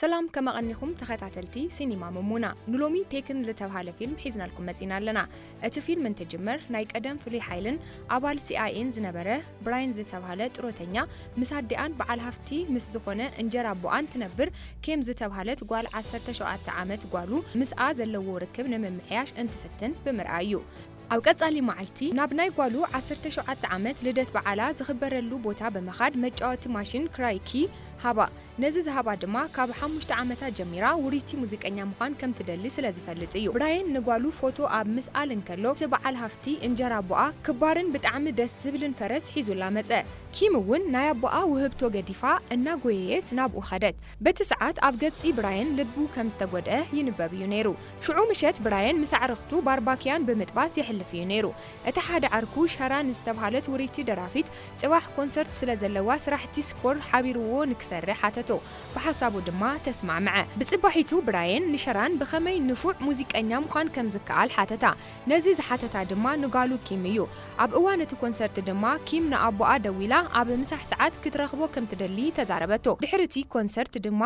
ሰላም ከመቐኒኹም ተኸታተልቲ ሲኒማ መሙና፣ ንሎሚ ቴክን ዝተብሃለ ፊልም ሒዝናልኩም መጺና ኣለና። እቲ ፊልም እንትጅመር ናይ ቀደም ፍሉይ ሓይልን ኣባል ሲኣይኤን ዝነበረ ብራይን ዝተብሃለ ጥሮተኛ ምስ ኣዲኣን በዓል ሃፍቲ ምስ ዝኾነ እንጀራ ኣቦኣን ትነብር ኬም ዝተብሃለት ጓል ዓሰርተ ሸውዓተ ዓመት ጓሉ ምስኣ ዘለዎ ርክብ ንምምሕያሽ እንትፍትን ብምርኣይ እዩ። ኣብ ቀጻሊ መዓልቲ ናብ ናይ ጓሉ ዓሰርተ ሸውዓተ ዓመት ልደት በዓላ ዝኽበረሉ ቦታ ብምኻድ መጫወቲ ማሽን ክራይኪ ሃባ። ነዚ ዝሃባ ድማ ካብ ሓሙሽተ ዓመታ ጀሚራ ውርይቲ ሙዚቀኛ ምዃን ከም ትደሊ ስለ ዝፈልጥ እዩ። ብራየን ንጓሉ ፎቶ ኣብ ምስኣል እንከሎ እቲ በዓል ሃፍቲ እንጀራ ኣቦኣ ክባርን ብጣዕሚ ደስ ዝብልን ፈረስ ሒዙላ መጸ። ኪም እውን ናይ ኣቦኣ ውህብቶ ገዲፋ እናጎየየት ናብኡ ኸደት። በቲ ሰዓት ኣብ ገጺ ብራየን ልቡ ከም ዝተጎድአ ይንበብ እዩ ነይሩ። ሽዑ ምሸት ብራየን ምስ ኣዕርኽቱ ባርባክያን ብምጥባስ የሕልፍ እዩ ነይሩ። እቲ ሓደ ዓርኩ ሸራን ዝተብሃለት ውርይቲ ደራፊት ጽባሕ ኮንሰርት ስለ ዘለዋ ስራሕቲ ስኮር ሓቢርዎ ንክሰርሕ ሓተቶ። ብሓሳቡ ድማ ተስማዕምዐ። ብጽባሒቱ ብራየን ንሸራን ብኸመይ ንፉዕ ሙዚቀኛ ምዃን ከም ዝከኣል ሓተታ። ነዚ ዝሓተታ ድማ ንጋሉ ኪም እዩ። ኣብ እዋን እቲ ኮንሰርት ድማ ኪም ንኣቦኣ ደዊላ ኣብ ምሳሕ ሰዓት ክትረኽቦ ከም ትደሊ ተዛረበቶ። ድሕሪ እቲ ኮንሰርት ድማ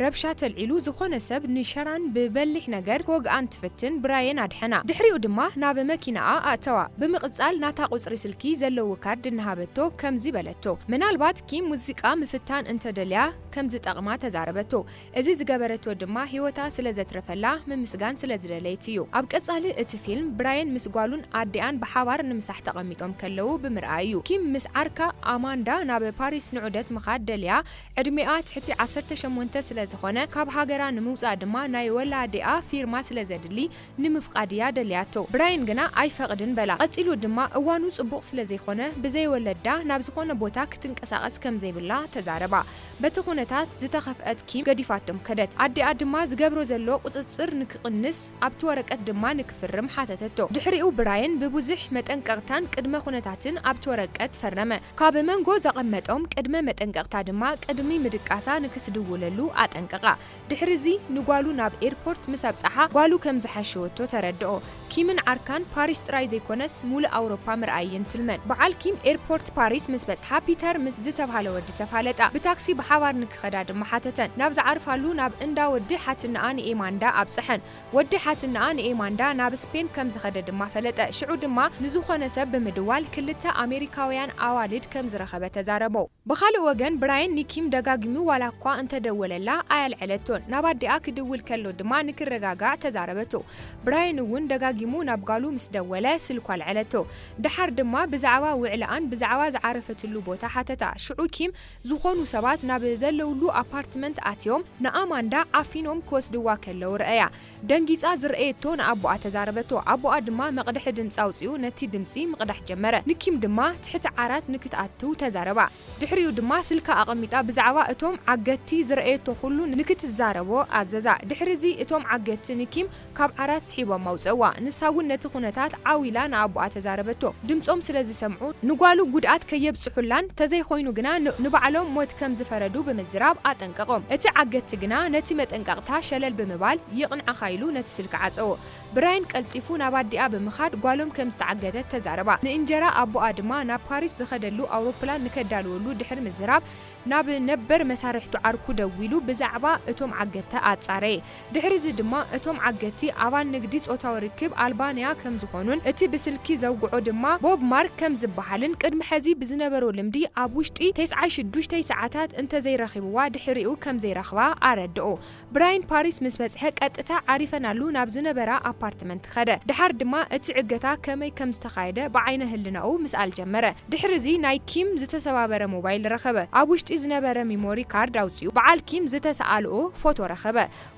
ረብሻ ተልዒሉ ዝኾነ ሰብ ንሸራን ብበሊሕ ነገር ክወግኣን ትፍትን ብራየን ኣድሐና። ድሕሪኡ ድማ ናብ መኪናኣ ኣእተዋ። ብምቕጻል ናታ ቁጽሪ ስልኪ ዘለዎ ካርድ እናሃበቶ ከምዚ በለቶ። ምናልባት ኪም ሙዚቃ ምፍታን እንተደልያ ከም ዝጠቕማ ተዛረበቶ። እዚ ዝገበረቶ ድማ ህይወታ ስለ ዘትረፈላ ምምስጋን ስለ ዝደለየት እዩ። ኣብ ቀጻሊ እቲ ፊልም ብራየን ምስ ጓሉን ኣዲኣን ብሓባር ንምሳሕ ተቐሚጦም ከለዉ ብምርኣይ እዩ። ኪም ምስ ዓርካ ኣማንዳ ናብ ፓሪስ ንዑደት ምኻድ ደልያ ዕድሜኣ ትሕቲ ዓሰርተ ሸሞንተ ስለ ዝኾነ ካብ ሃገራ ንምውጻእ ድማ ናይ ወላዲኣ ፊርማ ስለ ዘድሊ ንምፍቃድ እያ ደልያቶ። ብራየን ግና ኣይፈቕድን በላ። ቀጺሉ ድማ እዋኑ ጽቡቕ ስለ ዘይኮነ ብዘይ ወለዳ ናብ ዝኾነ ቦታ ክትንቀሳቐስ ከም ዘይብላ ተዛረባ። በቲ ኩነታት ዝተኸፍአት ኪም ገዲፋቶም ከደት። ኣዲኣ ድማ ዝገብሮ ዘሎ ቁጽጽር ንክቕንስ ኣብቲ ወረቀት ድማ ንክፍርም ሓተተቶ። ድሕሪኡ ብራየን ብብዙሕ መጠንቀቕታን ቅድመ ኩነታትን ኣብቲ ወረቀት ፈረመ። ካብ መንጎ ዘቐመጦም ቅድመ መጠንቀቕታ ድማ ቅድሚ ምድቃሳ ንክትድውለሉ ኣጠንቀቓ። ድሕሪዚ ንጓሉ ናብ ኤርፖርት ምስ ኣብጽሓ ጓሉ ከም ዝሓሸወቶ ተረድኦ። ኪምን ዓርካን ፓሪስ ጥራይ ዘይኮነስ ሙሉእ ኣውሮፓ ምርኣይ እየን ትልመን። በዓል ኪም ኤርፖርት ፓሪስ ምስ በጽሓ ፒተር ምስ ዝተብሃለ ወዲ ተፋለጣ። ብታክሲ ብሓባር ንክኸዳ ድማ ሓተተን። ናብ ዝዓርፋሉ ናብ እንዳ ወዲ ሓትነኣ ንኤማንዳ ኣብጽሐን። ወዲ ሓትነኣ ንኤማንዳ ናብ ስፔን ከም ዝኸደ ድማ ፈለጠ። ሽዑ ድማ ንዝኾነ ሰብ ብምድዋል ክልተ ኣሜሪካውያን ኣዋልድ ከም ዝረኸበ ተዛረቦ። ብኻልእ ወገን ብራየን ንኪም ደጋጊሙ ዋላ እኳ እንተደወለላ ኣያልዐለቶን። ናብ ኣዲኣ ክድውል ከሎ ድማ ንክረጋጋዕ ተዛረበቶ። ብራየን እውን ደጋጊሙ ናብ ጋሉ ምስ ደወለ ስልኩ ኣልዐለቶ። ደሓር ድማ ብዛዕባ ውዕለኣን ብዛዕባ ዝዓረፈትሉ ቦታ ሓተታ። ሽዑ ኪም ዝኾኑ ሰባት ናብ ዘለውሉ ኣፓርትመንት ኣትዮም ንኣማንዳ ዓፊኖም ክወስድዋ ከለዉ ረኣያ። ደንጊጻ ዝረኣየቶ ንኣቦኣ ተዛረበቶ። ኣቦኣ ድማ መቕድሒ ድምጺ ኣውጺኡ ነቲ ድምጺ ምቕዳሕ ጀመረ። ንኪም ድማ ትሕቲ ዓራት ንክትኣቱ ተዛረባ። ድሕሪኡ ድማ ስልካ ኣቐሚጣ ብዛዕባ እቶም ዓገትቲ ዝረኣየቶ ኩሉ ንክትዛረቦ ኣዘዛ። ድሕሪዚ እቶም ዓገትቲ ንኪም ካብ ዓራት ስሒቦም ኣውጸእዋ። ንሳ እውን ነቲ ኩነታት ዓው ኢላ ንኣቦኣ ተዛረበቶ። ድምጾም ስለ ዝሰምዑ ንጓሉ ጉድኣት ከየብጽሑላን ተዘይኮይኑ ግና ን-፣ ንባዕሎም ሞት ከም ዝፈረዱ ብምዝራብ ኣጠንቀቖም። እቲ ዓገትቲ ግና ነቲ መጠንቀቕታ ሸለል ብምባል ይቕንዓኻ ኢሉ ነቲ ስልኪ ዓጸዎ። ብራየን ቀልጢፉ ናብ ኣዲኣ ብምኻድ ጓሎም ከም ዝተዓገተት ተዛረባ። ንእንጀራ ኣቦኣ ድማ ናብ ፓሪስ ዝኸደሉ ኣውሮፕላን ንከዳልወሉ ድሕሪ ምዝራብ ናብ ነበር መሳርሕቱ ዓርኩ ደዊሉ ብዛዕባ እቶም ዓገትቲ ኣጻረየ። ድሕሪዚ ድማ እቶም ዓገትቲ ኣባል ንግዲ ጾታዊ ርክብ ኣልባንያ ከም ዝኾኑን እቲ ብስልኪ ዘውግዖ ድማ ቦብ ማርክ ከም ዝበሃልን ቅድሚ ሕዚ ብዝነበሮ ልምዲ ኣብ ውሽጢ ተስዓን ሽዱሽተን ሰዓታት እንተዘይረኺብዋ ድሕሪኡ ከም ዘይረኽባ ኣረድኦ። ብራየን ፓሪስ ምስ በጽሐ ቀጥታ ዓሪፈናሉ ናብ ዝነበራ ኣፓርትመንት ኸደ። ድሓር ድማ እቲ ዕገታ ከመይ ከም ዝተኻየደ ብዓይነ ህልናኡ ምስኣል ጀመረ። ድሕሪዚ ናይ ኪም ዝተሰባበረ ሞባይል ረኸበ። ኣብ ውሽጢ ዝነበረ ሚሞሪ ካርድ ኣውጺኡ በዓል ኪም ዝተሰኣልኦ ፎቶ ረኸበ።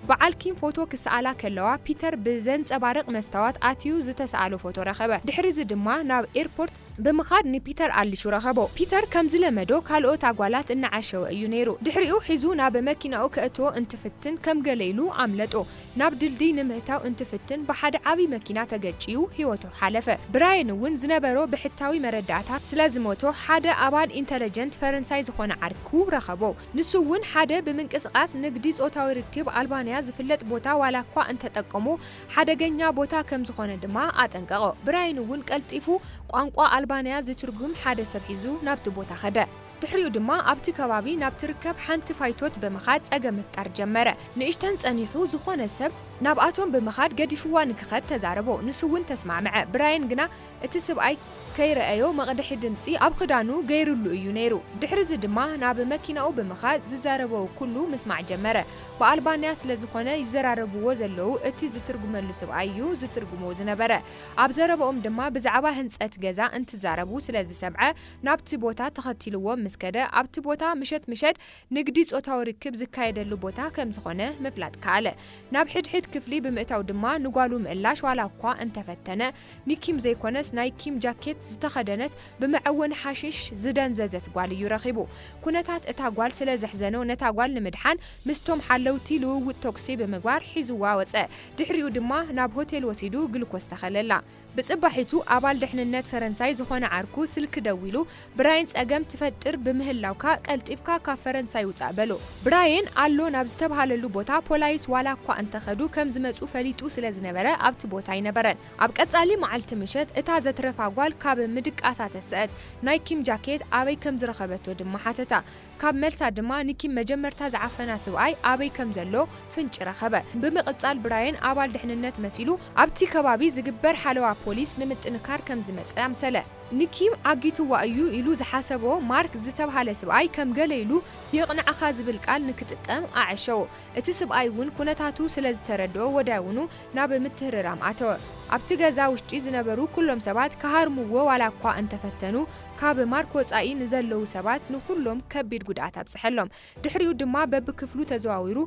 በዓል ኪም ፎቶ ክሰኣላ ከለዋ ፒተር ብዘንጸባርቕ መስታዋት ኣትዩ ዝተሰኣሎ ፎቶ ረኸበ። ድሕሪዚ ድማ ናብ ኤርፖርት ብምኻድ ንፒተር ኣሊሹ ረኸቦ። ፒተር ከም ዝለመዶ ካልኦት ኣጓላት እናዓሸወ እዩ ነይሩ። ድሕሪኡ ሒዙ ናብ መኪናኡ ከእትዎ እንትፍትን ከም ገለ ኢሉ ኣምለጦ። ናብ ድልድይ ንምእታው እንትፍትን ብሓደ ዓቢ መኪና ተገጭዩ ህይወቱ ሓለፈ። ብራየን እውን ዝነበሮ ብሕታዊ መረዳእታ ስለ ዝሞቶ ሓደ ኣባል ኢንተለጀንት ፈረንሳይ ዝኾነ ዓርኩ ረኸቦ። ንሱ እውን ሓደ ብምንቅስቓስ ንግዲ ጾታዊ ርክብ ኣልባንያ ዝፍለጥ ቦታ ዋላ እኳ እንተጠቀሙ ሓደገኛ ቦታ ከም ዝኾነ ድማ ኣጠንቀቖ። ብራየን እውን ቀልጢፉ ቋንቋ ኣልባንያ ዝትርጉም ሓደ ሰብ ሒዙ ናብቲ ቦታ ኸደ። ድሕሪኡ ድማ ኣብቲ ከባቢ ናብ ትርከብ ሓንቲ ፋይቶት ብምኻድ ጸገም ምፍጣር ጀመረ። ንእሽተን ጸኒሑ ዝኾነ ሰብ ናብኣቶም ብምኻድ ገዲፍዋ ንክኸድ ተዛረቦ። ንሱ እውን ተስማምዐ። ብራየን ግና እቲ ስብኣይ ከይረኣዮ መቕድሒ ድምጺ ኣብ ክዳኑ ገይሩሉ እዩ ነይሩ። ድሕሪዚ ድማ ናብ መኪናኡ ብምኻድ ዝዛረበው ኩሉ ምስማዕ ጀመረ። ብኣልባንያ ስለ ዝኾነ ይዘራረብዎ ዘለዉ እቲ ዝትርጉመሉ ስብኣይ እዩ ዝትርጉሞ ዝነበረ። ኣብ ዘረበኦም ድማ ብዛዕባ ህንጸት ገዛ እንትዛረቡ ስለ ዝሰምዐ ናብቲ ቦታ ተኸቲልዎም ምስ ከደ ኣብቲ ቦታ ምሸት ምሸት ንግዲ ጾታዊ ርክብ ዝካየደሉ ቦታ ከም ዝኾነ ምፍላጥ ከኣለ። ናብ ሕድሕድ ክፍሊ ብምእታው ድማ ንጓሉ ምእላሽ ዋላ እኳ እንተፈተነ ንኪም ዘይኮነስ ናይ ኪም ጃኬት ዝተኸደነት ብመዐወኒ ሓሽሽ ዝደንዘዘት ጓል እዩ ረኺቡ። ኩነታት እታ ጓል ስለ ዘሕዘኖ ነታ ጓል ንምድሓን ምስቶም ሓለውቲ ልውውጥ ተኩሲ ብምግባር ሒዝዋ ወጸ። ድሕሪኡ ድማ ናብ ሆቴል ወሲዱ ግሉኮስ ተኸለላ። ብጽባሒቱ ኣባል ድሕንነት ፈረንሳይ ዝኾነ ዓርኩ ስልኪ ደዊሉ ብራየን ጸገም ትፈጥር ብምህላውካ ቀልጢፍካ ካብ ፈረንሳይ ውጻእ በሎ። ብራየን ኣሎ ናብ ዝተብሃለሉ ቦታ ፖላይስ ዋላ እኳ እንተኸዱ ከም ዝመጹ ፈሊጡ ስለ ዝነበረ ኣብቲ ቦታ ኣይነበረን። ኣብ ቀጻሊ መዓልቲ ምሸት እታ ዘትረፋ ጓል ካብ ምድቃሳ ተስአት። ናይ ኪም ጃኬት ኣበይ ከም ዝረኸበቶ ድማ ሓተታ። ካብ መልሳ ድማ ንኪም መጀመርታ ዝዓፈና ስብኣይ ኣበይ ከም ዘሎ ፍንጭ ረኸበ። ብምቕጻል ብራየን ኣባል ድሕንነት መሲሉ ኣብቲ ከባቢ ዝግበር ሓለዋ ፖሊስ ንምጥንካር ከም ዝመጸ ኣምሰለ። ንኪም ዓጊትዋ እዩ ኢሉ ዝሓሰቦ ማርክ ዝተብሃለ ስብኣይ ከም ገለ ኢሉ የቕንዓኻ ዝብል ቃል ንክጥቀም ኣዐሸዎ። እቲ ስብኣይ እውን ኩነታቱ ስለ ዝተረድኦ ወዳውኑ ናብ ምትህርራም ኣተወ። ኣብቲ ገዛ ውሽጢ ዝነበሩ ኩሎም ሰባት ክሃርምዎ ዋላ እኳ እንተፈተኑ ካብ ማርክ ወጻኢ ንዘለዉ ሰባት ንኹሎም ከቢድ ጉድኣት ኣብጽሐሎም። ድሕሪኡ ድማ በብክፍሉ ተዘዋዊሩ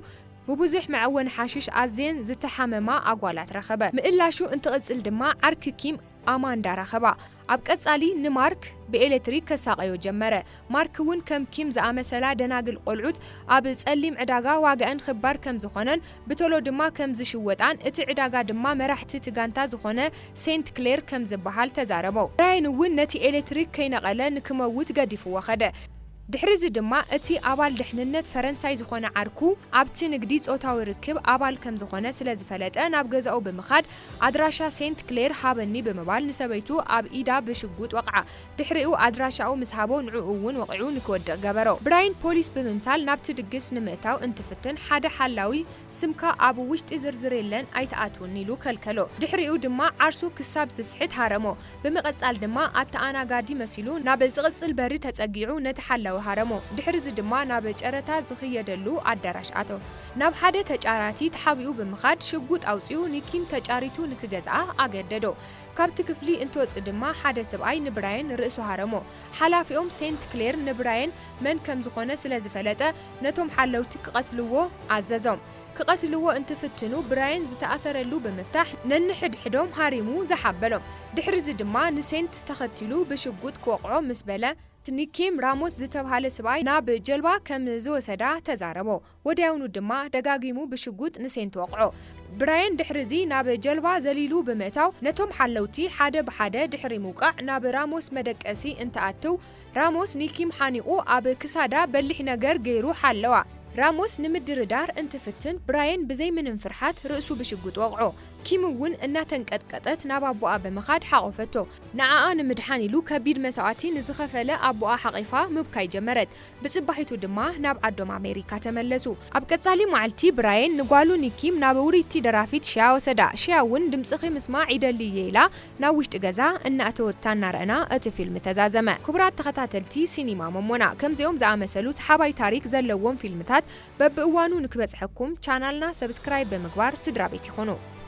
ብብዙሕ መዐወኒ ሓሽሽ ኣዝየን ዝተሓመማ ኣጓላት ረኸበ። ምእላሹ እንትቕጽል ድማ ዓርኪ ኪም ኣማንዳ ረኸባ። ኣብ ቀጻሊ ንማርክ ብኤሌክትሪክ ከሳቐዮ ጀመረ። ማርክ እውን ከም ኪም ዝኣመሰላ ደናግል ቆልዑት ኣብ ጸሊም ዕዳጋ ዋጋኣን ኽባር ከም ዝኾነን ብቶሎ ድማ ከም ዝሽወጣን እቲ ዕዳጋ ድማ መራሕቲ እቲ ጋንታ ዝኾነ ሴንት ክሌር ከም ዝበሃል ተዛረቦ። ብራየን እውን ነቲ ኤሌክትሪክ ከይነቐለ ንክመውት ገዲፍዎ ኸደ። ድሕሪዚ ድማ እቲ ኣባል ድሕንነት ፈረንሳይ ዝኾነ ዓርኩ ኣብቲ ንግዲ ጾታዊ ርክብ ኣባል ከም ዝኾነ ስለ ዝፈለጠ ናብ ገዛኡ ብምኻድ ኣድራሻ ሴንት ክሌር ሃበኒ ብምባል ንሰበይቱ ኣብ ኢዳ ብሽጉጥ ወቕዓ። ድሕሪኡ ኣድራሻኡ ምስ ሃቦ ንዕኡ እውን ወቒዑ ንክወድቕ ገበሮ። ብራየን ፖሊስ ብምምሳል ናብቲ ድግስ ንምእታው እንትፍትን ሓደ ሓላዊ ስምካ ኣብ ውሽጢ ዝርዝር የለን ኣይትኣትውን ኢሉ ከልከሎ። ድሕሪኡ ድማ ዓርሱ ክሳብ ዝስሕት ሃረሞ። ብምቕጻል ድማ ኣተኣናጋዲ መሲሉ ናብ ዝቕጽል በሪ ተጸጊዑ ነቲ ሓላዊ ሃረሞ። ድሕሪዚ ድማ ናብ ጨረታ ዝኽየደሉ ኣዳራሽ ኣተው። ናብ ሓደ ተጫራቲ ተሓቢኡ ብምኻድ ሽጉጥ ኣውጺኡ ንኪም ተጫሪቱ ንክገዝኣ ኣገደዶ። ካብቲ ክፍሊ እንትወጽእ ድማ ሓደ ሰብኣይ ንብራየን ርእሱ ሃረሞ። ሓላፊኦም ሴንት ክሌር ንብራየን መን ከም ዝኾነ ስለ ዝፈለጠ ነቶም ሓለውቲ ክቐትልዎ ኣዘዞም። ክቐትልዎ እንትፍትኑ ብራየን ዝተኣሰረሉ ብምፍታሕ ነንሕድሕዶም ሃሪሙ ዝሓበሎም። ድሕሪዚ ድማ ንሴንት ተኸቲሉ ብሽጉጥ ክወቕዖ ምስ በለ ንኪም ራሞስ ዝተብሃለ ስብኣይ ናብ ጀልባ ከም ዝወሰዳ ተዛረቦ። ወዲያውኑ ድማ ደጋጊሙ ብሽጉጥ ንሴንት ወቕዖ። ብራየን ድሕሪዚ ናብ ጀልባ ዘሊሉ ብምእታው ነቶም ሓለውቲ ሓደ ብሓደ ድሕሪ ምውቃዕ ናብ ራሞስ መደቀሲ እንትኣትው ራሞስ ንኪም ሓኒቑ ኣብ ክሳዳ በሊሕ ነገር ገይሩ ሓለዋ። ራሞስ ንምድርዳር እንትፍትን ብራየን ብዘይ ምንም ፍርሓት ርእሱ ብሽጉጥ ወቕዖ። ኪም እውን እናተንቀጥቀጠት ናብ ኣቦኣ ብምኻድ ሓቖፈቶ። ንዓኣ ንምድሓን ኢሉ ከቢድ መስዋእቲ ንዝኸፈለ ኣቦኣ ሓቒፋ ምብካይ ጀመረት። ብጽባሒቱ ድማ ናብ ዓዶም ኣሜሪካ ተመለሱ። ኣብ ቀጻሊ መዓልቲ ብራየን ንጓሉ ንኪም ናብ ውርይቲ ደራፊት ሽያ ወሰዳ። ሽያ እውን ድምጽኺ ምስማዕ ይደሊ እየ ኢላ ናብ ውሽጢ ገዛ እናእተወታ እናረኣና እቲ ፊልም ተዛዘመ። ክቡራት ተኸታተልቲ ሲኒማ መሞና ከምዚኦም ዝኣመሰሉ ሰሓባይ ታሪክ ዘለዎም ፊልምታት በብእዋኑ ንክበጽሐኩም ቻናልና ሰብስክራይብ ብምግባር ስድራ ቤት ይኹኑ።